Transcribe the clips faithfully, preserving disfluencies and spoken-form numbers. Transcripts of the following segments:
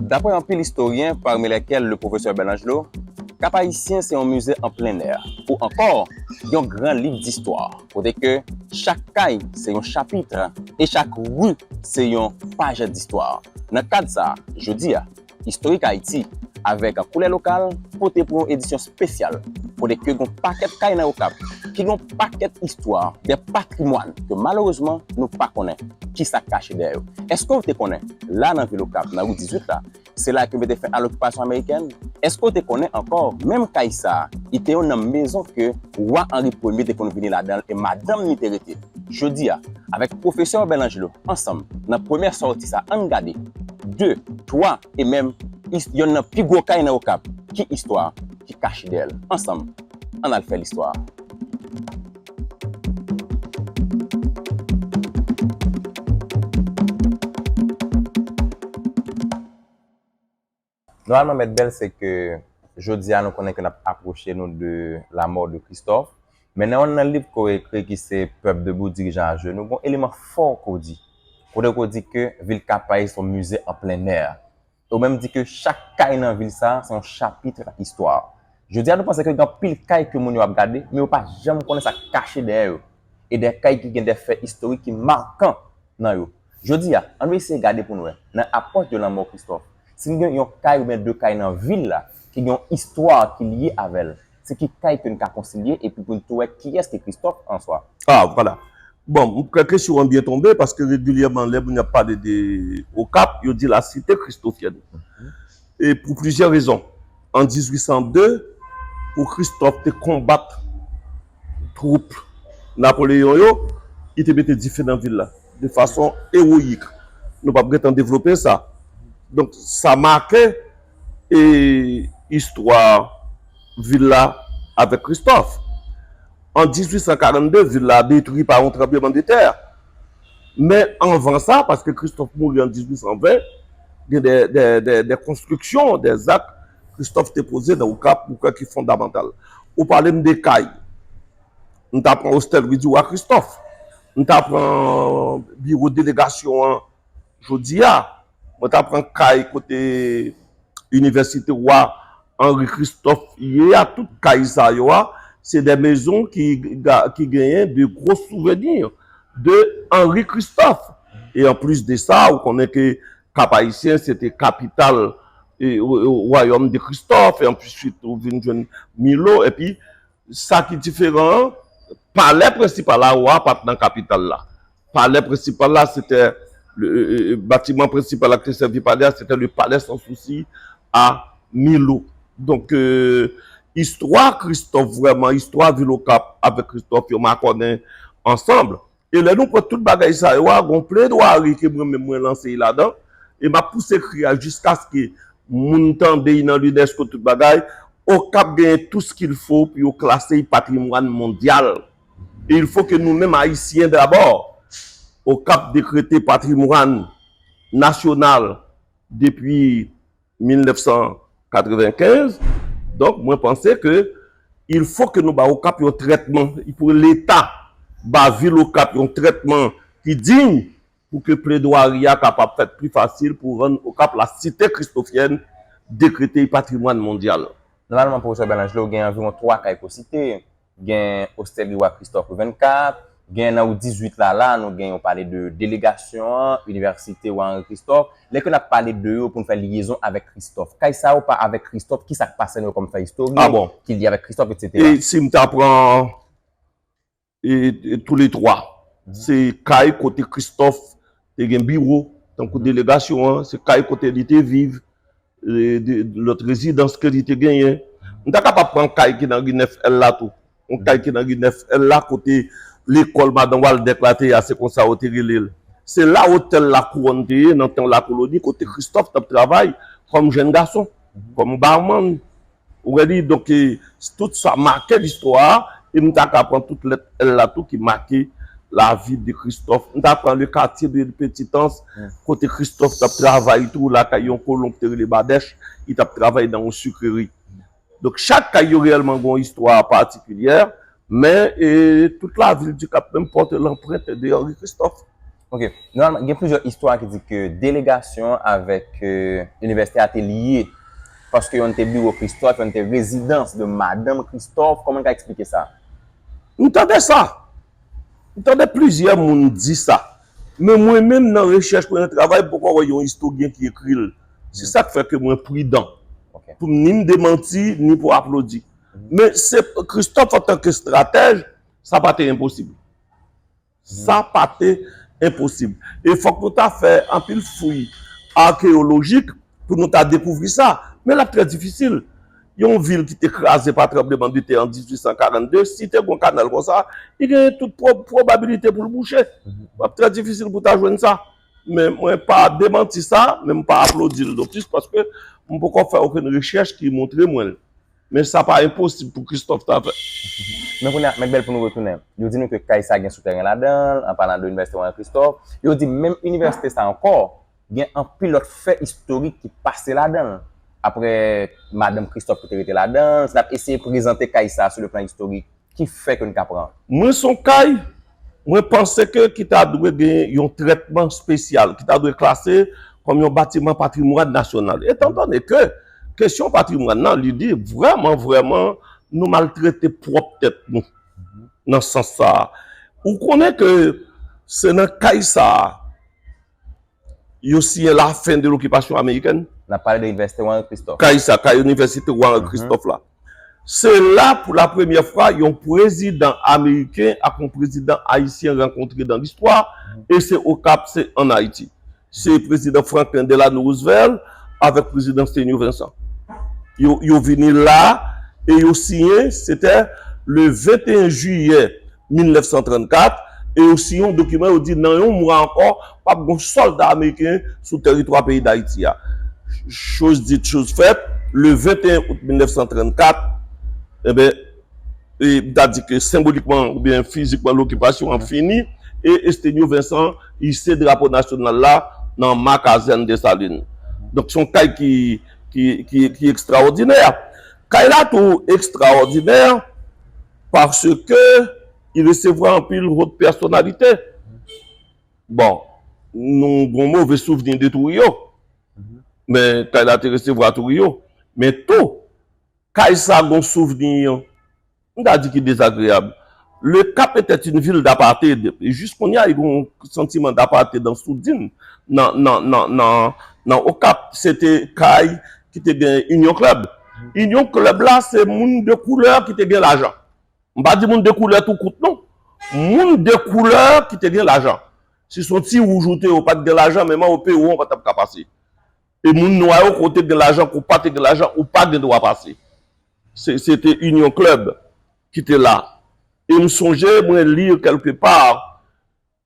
Daprè anpil istoryen, parmi lèkèl le pwofesè Bèlanjlo, Kap Ayisyen se yon mize an plen nè, ou ankò, yon gran liv distwa, kote ke chak kay se yon chapit e chak ri se yon paj distwa. Nan kad sa, jodi a, Istorik Ayiti, avèk Koulè Lokal, pote pou yon edisyon espesyal, kote ke gon pakèt kay nan Okap, ki gon pakèt istwa, de patrimwàn ke malerezman nou pa konnen kisa k kache dèyè yo. Èske w te konnen, la nan vil Okap, nan ri dizuit la, se la ke yo mete fen a lokipasyon amerikèn? Èske w te konnen ankò, menm kay sa a, li te youn nan mezon ke wa Anri Premye te konn vini ladan l e madanm li te rete? Jodi a, avèk pwofesè Bèlanjlo ansanm, nan premyè sòti sa, ann gade de, twa, e menm is- yonn nan pi gwo kay nan Okap. Ki istwa ki kache dèyè l? Ansanm, ann al fè listwa. Nòmalman, Mèt Bèl, se ke jodi a nou konnen ke n ap apwoche nou de la mort de Christophe. Men nan yonn nan liv ke w ekri ki se Peuple debout, dirigeants à genoux, gon eleman fò ke w di. Kote ke w di ke vil Kap Ayisyen se yon mize an plen nè. E w menm di ke chak kay nan vil sa a se yon chapit istwa. Jodi a, nou panse ke gen anpil kay ke moun yo ap gade, men yo pa janm konnen sa k kache dèyè yo. E de kay ki gen de fè istorik ki makan nan yo. Jodi a, ann nou eseye gade pou n wè, nan apwòch de lanmò Christophe, si n gen yon kay oubyen de kay nan vil la ki gen yon istwa ki lye avè l, se ki kay ke n ka konsilye epi pou n tou wè kiyès ki Christophe an swa. Ah, vwala. Bon, m kwè kesyon an byen tonbe, paske regilyèman, lè moun ap pale de Okap, yo di la cité christophienne. E pou plizyè rezon. An dizuit san de, pou Christophe te konbat twoup Napoleyon yo, li te mete dife nan vil la de fason ewoyik. Nou p ap gentan devlope sa. Donk, sa make, e, istwa vil la avèk Christophe. An dizuit san karannde, vil la detwi pa yon tranblemanntè. Men anvan sa, paske Christophe mouri an dizuit san ven, gen de, de, de, de konstriksyon, de zak Christophe te poze nan Okap, ou kwè ki fondamantal. Ou pale m de kay. M ta pran Hostel Rue du Roi Christophe. M ta pran biwo delegasyon an jodi a. Mwen ta pran kay kote Inivèsite Wa Henri Christophe ye a, tout kay sa yo a, se de mezon ki, ga- ki genyen de gwo souvenir de Henri Christophe. E an plis de sa, ou konnen ke Kap Ayisyen se te kapital e, o- o- Wayòm de Christophe, e answit ou vin jwenn Milo, epi sa ki diferan an, palè prensipal la, wa pa t nan kapital la. Palè prensipal la, se te, le, e, e, batiman prensipal la ki te sèvi palè a, se te le palais sans souci à Milo. Donk, e, istwa Christophe, vrèman, istwa vil Okap avèk Christophe, yo makònen ansanm. E lè nou pran tout bagay sa yo a, gon pledwari ke mwen menm mwen lanse ladan, e m ap pouse kri a jiskaske moun tande y nan Linèsko tout bagay, Okap genyen tout ce qu'il faut pou yo klase y patrimwàn mondyal. E il faut que nou menm Ayisyen dabò, Okap dekrete patrimwàn nasyonal depi mil nèf san katrevenkenz. Donk, mwen panse ke il faut que nou ba Okap yon trètman, pou Leta ba vil Okap yon trètman ki diy, pou ke pledwari a kapab fèt pi fasil pou rann Okap la cité christophienne, dekrete patrimwàn mondyal. Nòmalman, pwofesè Bèlanjlo, gen anviwon twa kay ke w site. Gen Hostel Rue Wa Christophe vennkat, gen nan ri dizuit la, la, nou gen yon pale de delegasyon an, Inivèsite Wa Henri Christophe. Lè ke n ap pale de yo pou n fè lyezon avèk Christophe. Kay sa yo pa avèk Christophe, kisa k pase nan yo kòm fè istorik, ah bon, ki lye avèk Christophe, et cetera. E si m ta pran e, e, tou le twa, se kay kote Christophe te gen biwo, tankou delegasyon an, se kay kote li te viv, e, de, lòt rezidans ke li te genyen. M ta kapab pran kay ki nan ri nèf L la tou. Yon kay ki nan ri nèf L la, kote lekòl Madan Waldeck la te ye a, se konsa yo te rele l. Se la otèl Lakouwòn te ye, nan tan lakoloni, kote Christophe t ap travay kòm jèn gason, kòm barman. Ou wè li, donk, e, tout sa make listwa a, e m ta ka pran tout lèt L la tou ki make lavi de Christophe. M ta pran le quartier de Petite Anse, kote Christophe t ap travay tou, lakay yon kolon ki te rele Badèch, li t ap travay nan yon sikreri. Donk, chak kay yo reyèlman gen yon istwa patikilyè, men, e, tout lavil di Kap menm pòte lanprent de Henri Christophe. Ok. Nòmalman, gen plizyè istwa ki di ke delegasyon avèk eh, inivèsite a te lye. Paske yonn te biwo Christophe, yonn te rezidans de madanm Christophe. Kòman n ka eksplike sa? M tande sa. M tande plizyè moun di sa. Men mwen menm nan rechèch mwen, nan travay, m poko wè yon istoryen ki ekri l. Se sa k fè ke mwen pridan. Pou m ni m demanti, ni pou aplodi. Men se Christophe antanke estratèj, sa pa te enposib. Sa pa te enposib. E fòk nou ta fè anpil fouy akeyolojik pou nou ta dekouvri sa. Men l ap trè difisil. Yon vil ki te kraze pa tranblemanntè an dizuit san karannde, si te gon kanal konsa, li gen tout pwobabilite pou l bouche. L ap trè difisil pou ta jwenn sa. Men mwen pa demanti sa, men m pa aplodi l nonplis paske m poko fè okenn rechèch ki montre mwen l. Men sa pa enposib pou Christophe ta fè. Men kounye a, Mèt Bèl, pou nou retounen, yo di nou ke kay sa gen soutèren ladan l, an palan de Inivèsite Warren Christophe. Yo di menm inivèsite sa ankò, gen anpil lòt fè istorik ki pase ladan l. Apre madanm Christophe ki te rete ladan l, si n ap eseye prezante kay sa sou le plan istorik, ki fè ke n ka pran? Mwen se yon kay, mwen panse ke ki ta dwe gen yon trètman espesyal, ki ta dwe klase kòm yon batiman patrimwàn nasyonal. Etandone ke kesyon patrimwàn nan, li di vrèman, vrèman, nou maltrete pwòp tèt nou nan sans sa a. Ou konnen ke se nan kay sa a, yo siyen lafen de lokipasyon amerikèn. N ap pale de Inivèsite Warren Christophe. Kay sa, kay Inivèsite Warren Christophe la. Se la, pou la premyè fwa, yon prezidan ameriken ak yon prezidan ayisyen rankontre nan listwa, e se Okap, se ann Ayiti. Se prezidan Franklin Delano Roosevelt avèk prezidan Stenio Vincent. Yo, yo vini la e yo siyen, se te le venteyen jiyè mil nèf san trannkat, e yo siyen yon dokiman, yo di nan yon mwa ankò, p ap gen sòlda ameriken sou tèritwa peyi Dayiti a. Chose dite, chose faite, le venteyen out mil nèf san trannkat, enben, e m ta di ke senbolikman oubyen fizikman lokipasyon an fini, e Estenio Vincent hisse drapo nasyonal la nan ma kazèn Desalin. Donk se yon kay ki, ki, ki, ki ekstraòdinè. Kay la tou ekstraòdinè paske li resevwa anpil wot pèsonalite. Bon, nou gen move souvni de Trujillo. Men kay la te resevwa Trujillo. Men tou, kay sa gon souvni, m ta di ki dezagreyab. Le Cap était une ville d'apartheid. E jis kounye a, li gon santiman d'apartheid an soudin nan, nan, nan, nan, nan Okap. Se te kay ki te gen Union Club. Union Club la, se moun de koulè ki te gen lajan. M pa di moun de koulè tou kout non. Moun de koulè ki te gen lajan. Si se yon ti wouj ou te ye, ou pa t gen lajan, menm an o Pewon ou pa t ap ka pase. E moun nwa yo, ke w te gen lajan, ke w pa te gen lajan, ou pa gen dwa pase. Se, se te Union Club ki te la. E m sonje, mwen li kèlke pa,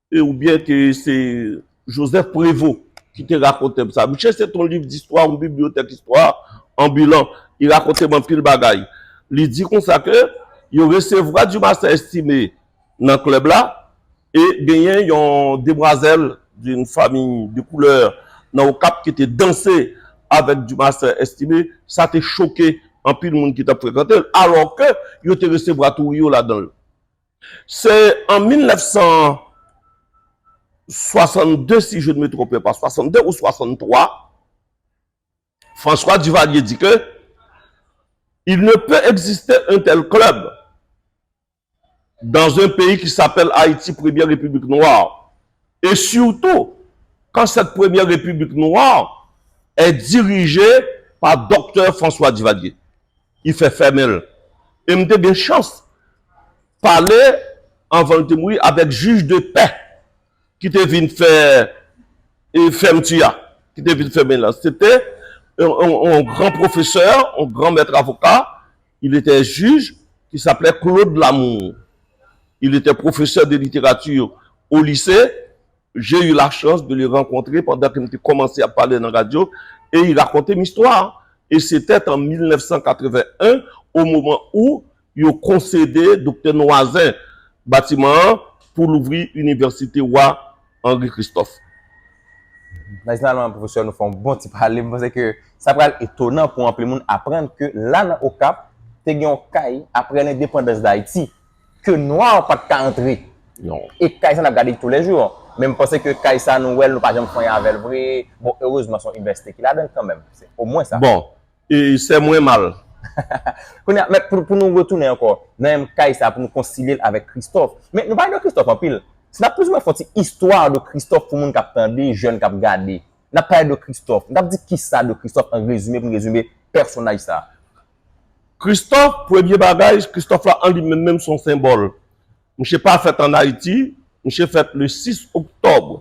e oubyen ke se Joseph Prévost ki te rakonte m sa. Misye se te yon liv distwa, yon bibliyotèk istwa anbilan. Li rakonte m anpil bagay. Li di konsa ke yo resevwa Dumarsais Estimé nan klèb la, e genyen yon demwazèl d'une famille de couleur nan Okap ki te danse avèk Dumarsais Estimé. Sa te choke anpil moun ki t ap frekante l, alò ke yo te resevwa Trujillo ladan l. Se an mil nèf san swasannde, si je ne me trompe pas, swasannde ou swasanntwa, François Duvalier dit que il ne peut exister un tel club dans un pays qui s'appelle Haïti, première république noire. Et surtout, quand cette première république noire est dirigée par Docteur François Duvalier. Li fè fèmen l. E m te gen chans pale, anvan l te mouri, avèk jij de pè ki te vin fè, e, fèmti a, ki te vin fèmen l la. Se te yon, yon, yon gran pwofesè, yon gran mèt avoka. Il était juge qui s'appelait Claude Lamour. Il était professeur de littérature au lycée. J'ai eu la chance de le rencontrer pandan ke m te kòmanse ap pale nan radyo, e li rakonte m istwa a. E se te an mil nèf san katreven en, au moment où yo konsede Doktè Noisin batiman an pou louvri Inivèsite Wa Henri Christophe. Nan, jeneralman, pwofesè, nou fè yon bon ti pale. M panse ke sa pral etonan pou anpil moun aprann ke la nan Okap, te gen yon kay apre lendepandans Dayiti, ke nwa pa t ka antre. E kay sa n ap gade toulèjou. Men m panse ke kay sa nou wè l, nou pa janm fè anyen avè l vre. Bon, erezman, se yon inivèsite ki ladan l kanmenm. Se omwen sa. Bon, e sè mwen mal. Kounye a, men pou, pou nou retounen ankò nan menm kay sa, pou nou konsilye l avèk Christophe. Men nou pale de Christophe anpil. Si n ap plizoumwen fè yon ti istwa de Christophe pou moun k ap tande, jèn k ap gade. N ap pale de Christophe. N ap di kisa de Christophe an rezime, pou n rezime pèsonaj sa. Christophe, premye bagay, Christophe la an li menm menm se yon senbòl. Misye pa fèt ann Ayiti, misye fèt le sis oktòb.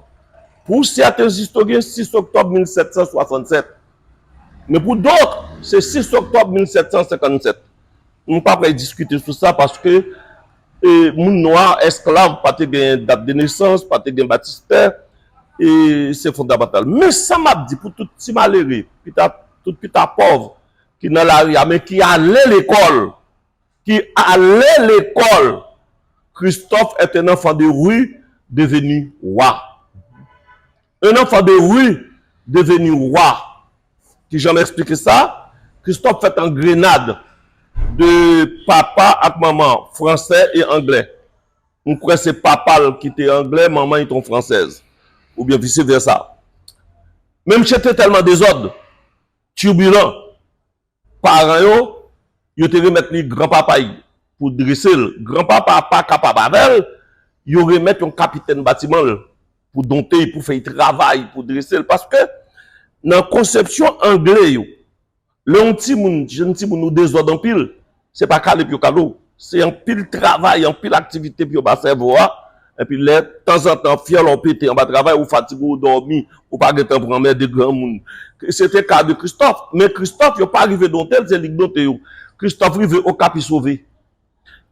Pou sèten istoryen, sis oktòb mil sèt san swasannsèt. Men pou dòt, se sis oktòb mil sèt san senkannsèt. Nou pa pral diskite sou sa paske e, moun nwa, esklav, pa te gen dat de nesans, pa te gen batistè, e se fondamantal. Men sa m ap di pou tout ti malere, pita, tout pita pòv ki nan lari a, men ki ale lekòl, ki ale lekòl, Christophe est un enfant de rue devenu roi. Un enfant de rue devenu roi. Kijan m eksplike sa? Christophe fèt an Grenad de papa ak manman fransè e anglè. M kwè se papa l ki te anglè, manman l te yon fransèz. Oubyen vise vèsa. Men misye te tèlman dezòd, tibilan, paran yo, yo te remèt li granpapa l pou drese l. Granpapa a pa kapab avè l, yo remèt yon kapitèn batiman l pou donte l, pou fè l travay, pou drese l. Paske nan konsepsyon anglè yo, lè yon timoun, jèn timoun ou dezòd anpil, se pa kale pou yo kale w. Se anpil travay, anpil aktivite pou yo ba sèvo a. Epi lè, tanzantan, fyèl ou pete anba travay, ou fatige, ou dòmi, ou pa gentan pran mède granmoun. Se te ka de Christophe. Men Christophe, yo pa rive donte l, se li k donte yo. Christophe rive Okap, li sove.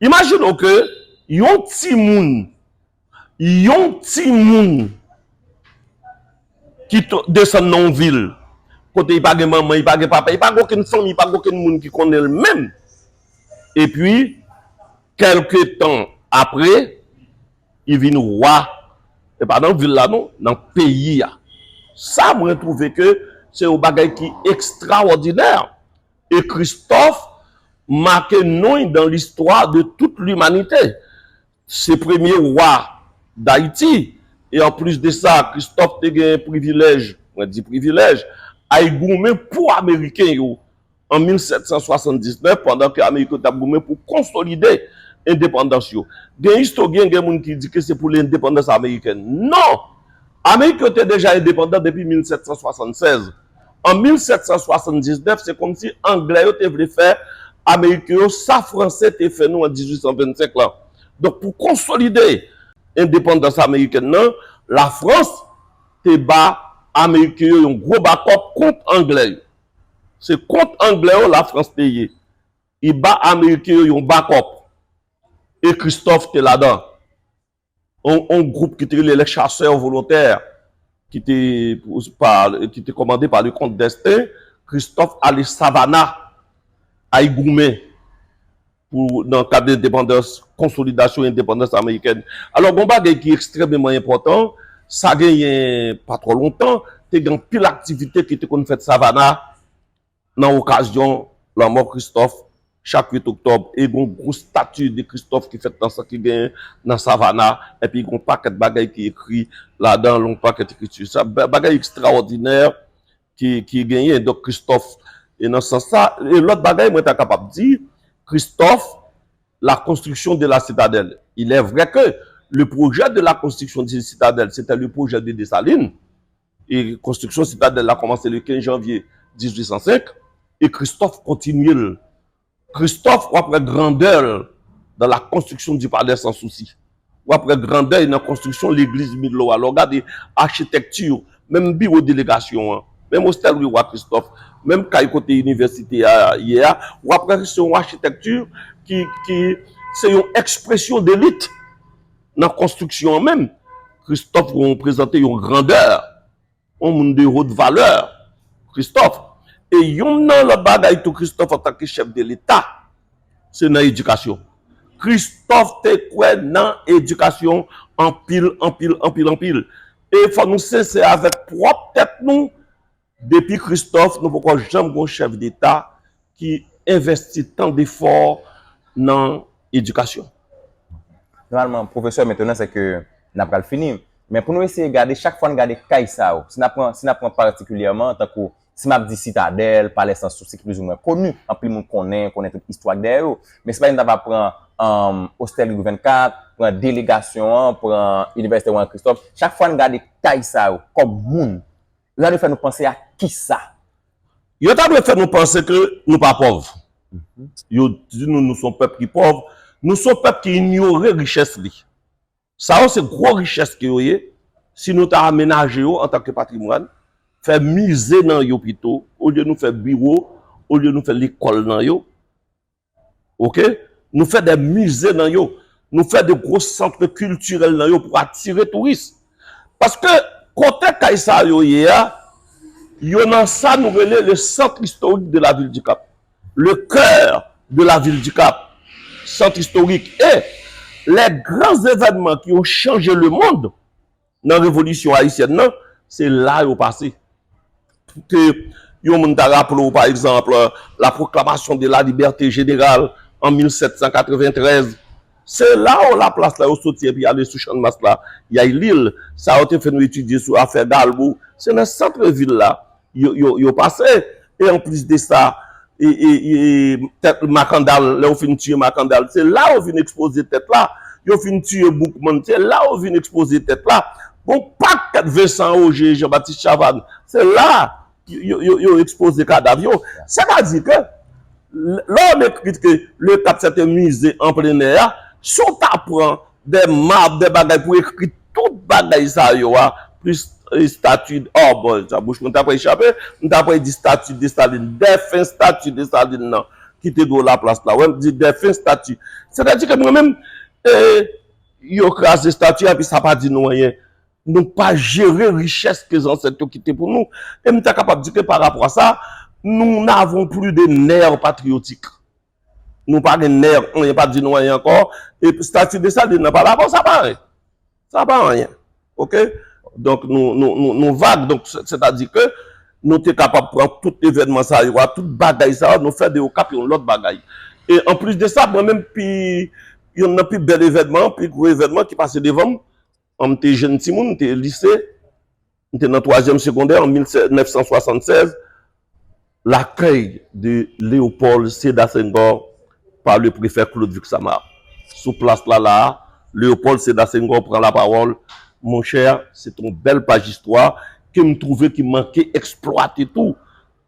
Imajine w ke yon timoun, yon timoun ki to- desann nan yon vil, kote li pa gen manman, li pa gen papa, li pa gen okenn fanmi, li pa gen okenn moun ki konnen l menm. Epi, kèlke tan apre, li vin wa. E pa nan vil la non, nan peyi a. Sa mwen twouve ke se yon bagay ki ekstrawòdinè. E Christophe make non l dan listwa de tout limanite. Se premye wa Dayiti. E anplis de sa, Christophe te gen privilèj, mwen di privilèj, al goumen pou Ameriken yo an mil sèt san swasann diznèf, pandan ke Ameriken yo t ap goumen pou konsolide endepandans yo. Gen istoryen, gen moun ki di ke se pou lendepandans amerikèn. Non! Ameriken yo te deja endepandan depi mil sèt san swasann sèz. An mil sèt san swasann diznèf, se kòmsi Anglè yo te vle fè Ameriken yo sa Fransè te fè nou an dizuit san vennsenk lan. Donk, pou konsolide endepandans amerikèn nan, Lafrans te ba Ameriken yo yon gwo bakòp kont Anglè yo. Se kont Anglè yo Lafrans te ye. Li ba Ameriken yo yon bakòp. E Christophe te ladan. Yon, yon gwoup ki te rele Les Chasseurs Volontaires, ki te, pa, ki te kòmande pa le Comte d'Estaing, Christophe ale Savannah, al goumen pou, nan kad endepandans, konsolidasyon endepandans amerikèn. Alò, gon bagay ki ekstrèmeman enpòtan, sa genyen pa twò lontan, te gen anpil aktivite ki te konn fèt Savannah nan okazyon lanmò Christophe, chak uit oktòb, e gon gwo stati de Christophe ki fèt nan sa ki genyen nan Savannah, epi gon pakèt bagay ki ekri ladan, yon pakèt ekriti. Sa ba- bagay ekstrawòdinè ki, ki genyen. Donk, Christophe, e nan sans sa, e lòt bagay, mwen ta kapab di, Christophe, la construction de la citadelle. Il est vrai que le projet de la construction de la citadelle, c'était le projet de Dessalines. E konstriksyon sitadèl la kòmanse le kenz janvye dizuit san senk, e Christophe kontinye l. Christophe, w ap wè grandè l dans la construction du palais Sans Souci. W ap wè grandè l nan konstriksyon legliz Millo a. Lè w gade achitèkti, menm biwo delegasyon an, menm Hostel Roi Christophe, menm kay kote inivèsite a ye a, w ap wè se yon achitèkti ki, ki se yon ekspresyon delit nan konstriksyon an menm. Christophe reprezante yon grandè, yon moun de haute valeur, Christophe. E youn nan lòt bagay tou, Christophe antanke chèf de leta, se nan edikasyon. Christophe te kwè nan edikasyon anpil, anpil, anpil, anpil. E fò nou sensè avèk pwòp tèt nou, depi Christophe, nou poko janm gon chèf deta ki envèsti tan defò nan edikasyon. Nòmalman, pwofesè, mentnan se ke n ap pral fini. Men pou nou eseye gade, chak fwa n gade kay sa yo, si n ap pran, si n ap pran patikilyèman, tankou si m ap di Sitadèl, Palè Sansousi, ki plizimwen koni, anpil moun konnen, konnen tout istwa k dèyè yo. Men se pa di m ta va pran um, Ostel Ri vennkat, pran delegasyon an, pran Inivèsite Henri Christophe. Chak fwa n gade kay sa yo, kòm moun, yo ta dwe fè nou panse a kisa? Yo ta dwe fè nou panse ke nou pa pòv. Yo di nou nou se yon pèp ki pòv, nou se yon pèp ki inyore richès li. Sa yo se gwo richès ke yo ye, si nou ta amenaje yo antanke patrimwàn, fè mize nan yo pito, olye nou fè biwo, olye nou fè lekòl nan yo, oke? Nou fè de mize nan yo, nou fè de gwo sant kiltirèl nan yo pou atire touris. Paske kote kay sa yo ye a, yo nan sa nou rele le centre historique de la ville du Cap. Le cœur de la ville du Cap, centre historique. Et les grands événements qui ont changé le monde nan revolisyon ayisyèn nan, se la yo pase. Pou ke yon moun ta raple w, pa egzanp, la proclamation de la liberté générale en mil sept cent quatre-vingt-treize, se la yo laplas la yo soti epi ale sou Channmas la, y ay li l. Sa yo te fè nou etidye sou afè Galbou, se nan sant vil la yo, yo, yo pase. E anplis de sa, e, e, e, tèt Makandal, lè yo fin tiye Makandal, se la yo vin ekspoze tèt la. Yo fin tiye Boukman, se la yo vin ekspoze tèt la. Bon, pakèt Vincent Ogé, Jean-Baptiste Chavannes, se la yo, yo, yo ekspoze kadav yo. Sètadi ke lè w ekri ke le Cap se te mize an plen è a, si w ta pran de mab, de bagay pou ekri tout bagay sa yo a, plis estati, oh bon, sa bouch mwen ta pral chape, m ta pral di estati Desalin, defen estati Desalin nan, ki te dwe laplas la. Wè, m di defen estati. Sètadi ke mwen menm, e, yo kraze estati a, epi sa pa di nou anyen. Nou pa jere richès ke zansèt yo kite pou nou. E m ta kapab di ke pa rapò a sa, nous n'avons plus de nerfs patriotiques. Nou pa gen nè, anyen pa di nou anyen ankò. E estati Desalin nan pa la, bon, sa pa anyen. Sa pa anyen. Oke? Donk, nou, nou, nou, nou vag. Donk, sètadi ke nou te kapab pran tout evènman sa yo, tout bagay sa yo, nou fè de Okap yon lòt bagay. E anplis de sa, mwen menm, pi, youn nan pi bèl evènman, pi gwo evènman ki pase devan m, an m te jenn timoun, m te lise, m te nan twazyèm segondè an mil nèf san swasannsèz, l'accueil de Léopold Sédar Senghor par le préfet Claude Vixamar. Sou plas la la a, Léopold Sédar Senghor pran lapawòl. Monchè, se te yon bèl paj istwa ke m twouve ki manke eksplwate tou.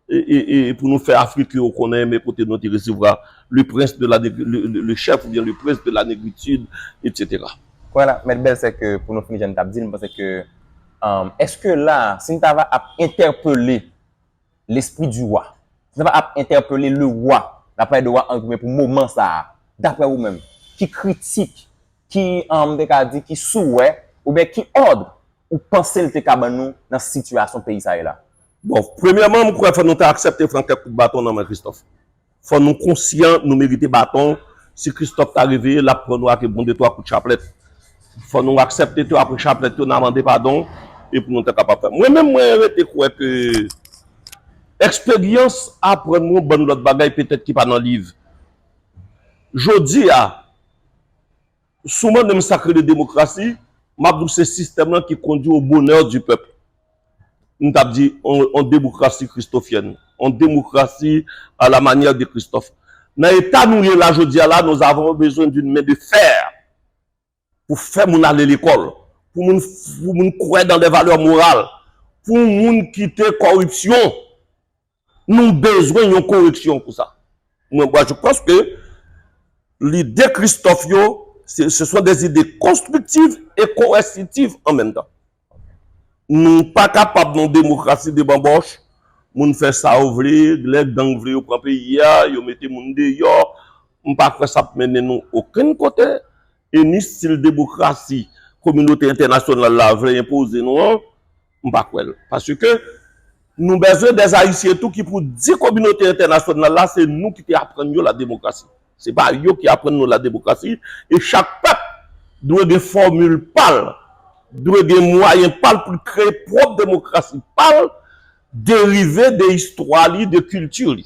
E, e, e pou nou fè Afrik yo konnen men kote nou te resevwa le prince de la négri- le, le, le chef oubyen le prince de la négritude, et cetera. Kounye a la, Mèt Bèlsè, ke pou nou fini jan n t ap di l, m panse ke um, èske la, si n ta va ap entèpele l'esprit du roi, si n ta va ap entèpele le roi, la palè de roi an goumen pou moman sa a, daprè ou menm, ki kritik, ki, um, m te ka di, ki souwè, oubyen ki òd ou panse l te ka ban nou nan sitiyasyon peyi sa ye la? Bon, premyèman, m kwè fò nou ta aksepte pran kèk kout baton nan men Christophe. Fò nou konsyan nou merite baton. Si Christophe ta reveye, l ap pran nou ak bon de twa kout chaplèt. Fò nou aksepte tou, apre chaplèt yo, n a mande padon, e pou nou ta kapab fè. Mwen menm, mwen rete kwè ke eksperyans aprann mwen yon bann lòt bagay petèt ki pa nan liv. Jodi a, si w mande m sa k rele demokrasi, m ap di w se sistèm lan ki kondui au bonheur du peuple. M t ap di on, on démocratie christophienne, on démocratie à la manière de Christophe. Nan eta nou ye la jodi a la, nous avons besoin d'une main de fer pou fè moun ale lekòl, pou moun, pou moun kwè dans des valeurs morales, pou moun kite kòripsyon. Nou bezwen yon koreksyon pou sa. Mwen, moi, je pense que lide Christophe yo, ce sont des idées constructives et coercitives en même temps. Nou pa kapab nan demokrasi de banbòch, moun fè sa yo vle, lè gang vle yo pran peyi a, yo mete moun deyò. M pa kwè sa ap mennen nou okenn kote. E ni stil demokrasi kominote entènasyonal la vle enpoze nou an, m pa kwè l. Paske nou bezwen dè Ayisyen tou ki pou di kominote entènasyonal la se nou ki te aprann yo la demokrasi. Se pa yo ki aprann nou la demokrasi. E chak pèp dwe gen fòmil pa l, dwe gen mwayen pa l pou l kreye pwòp demokrasi pa l, derive de istwa li, de kilti li.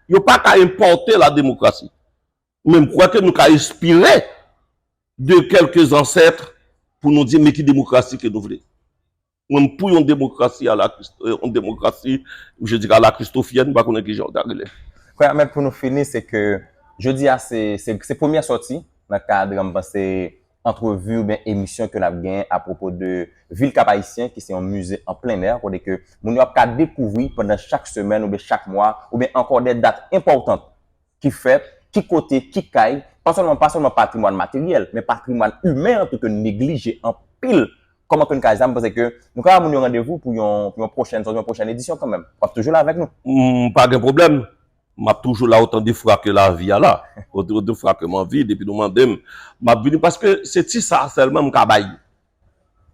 Yo pa ka enpòte la demokrasi. Men m kwè ke nou ka enspire de kèlke zansèt pou nou di men ki demokrasi ke nou vle. Mwen, m pou yon demokrasi a la, yon demokrasi, je dirais, à la christophienne, m pa konnen ki jan w ta rele. Premye, men pou nou fini, se ke jodi a, se, se, se premyè sòti nan kad, m panse, antrevi oubyen emisyon ke n ap genyen apwopo de vil Kap Ayisyen, ki se yon mize an plen è, kote ke moun yo ap ka dekouvri pandan chak semèn oubyen chak mwa, oubyen ankò de dat enpòtan ki fèt, ki kote, ki kay, pa sèlman, pa sèlman patrimwàn materyèl, men patrimwàn imen an tou ke n neglije anpil. Kòman ke n ka di sa, m panse ke nou ka ba moun yo randevou pou yon, pou yon pwochèn, yon pwochèn edisyon kanmenm. W ap toujou la avèk nou. M pa gen pwoblèm. M ap toujou la otan de fwa ke lavi a la. Otan de fwa ke m anvi, depi nou mande m, m ap vini paske se ti sa sèlman m ka bay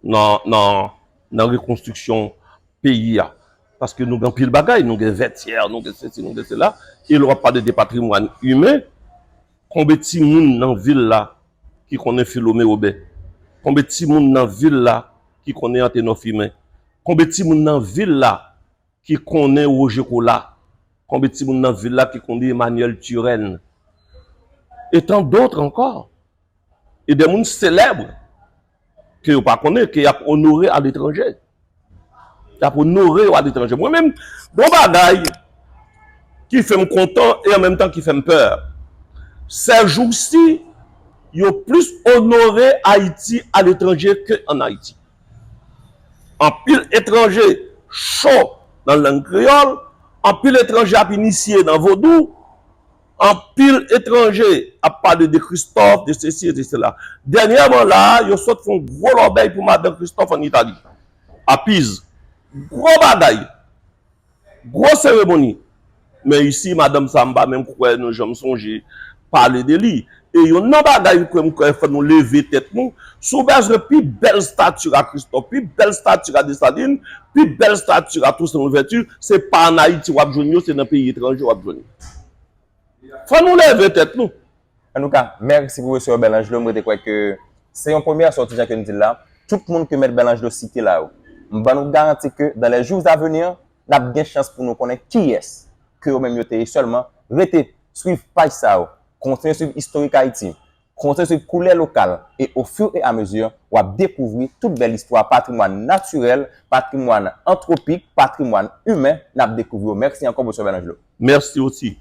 nan, nan, nan rekonstriksyon peyi a. Paske nou gen anpil bagay, nou gen Vètyè, nou gen sesi, nou gen sela. E lè w ap pale de patrimwàn imen, konbe timoun nan vil la ki konnen Filome Wobè? Konbe timoun nan vil la ki konnen Antenò Fimen? Konbe timoun nan vil la ki konnen Woje Kola? Konbe timoun nan vil la ki konnen Emmanuel Turenne? E tant d'autres encore. E de moun selèb ke yo pa konnen, ke y ap onore aletranje. Y ap onore yo aletranje. Mwen menm, gon bagay ki fè m kontan e an menm tan ki fè m pè. Sèjousi, yo plis onore Ayiti aletranje ke ann Ayiti. Anpil etranje cho nan lang kreyòl, anpil etranje ap inisye nan vodou, anpil etranje ap pale de Kristòf, de sesi e de sela. Dènyèman la a, yo sot fè yon gwo lòbèy pou madan Kristòf ann Itali. A Piz. Gwo bagay. Gwo seremoni. Men isi, madanm sa a, m pa menm kwè nou janm sonje pale de li. E youn nan bagay m kwè, m kwè fò nou leve tèt nou. Si w bezwen pi bèl stati a Kristòf, pi bèl stati a Desalin, pi bèl stati a Toussaint Louverture, se pa ann Ayiti w ap jwenn yo, se nan peyi etranje w ap jwenn yo. Fò nou leve tèt nou. Antouka, mèsi pwofesè Bèlanjlo. M rete kwè ke se yon premyè sòti, jan ke n di l la. Tout moun ke mèt Bèlanjlo site la yo, m ban nou garanti ke dans les jours à venir, n ap gen chans pou nou konnen kiyès ke yo menm yo te ye sèlman. Rete swiv paj sa yo. Kontinye swiv Istorik Ayiti. Kontinye swiv Koulè Lokal. E au fur et à mesure, w ap dekouvri tout bèl istwa patrimwàn natirèl, patrimwàn antwopik, patrimwàn imen n ap dekouvri yo. Mèsi ankò, pwofesè Bèlanjlo. Mèsi osi.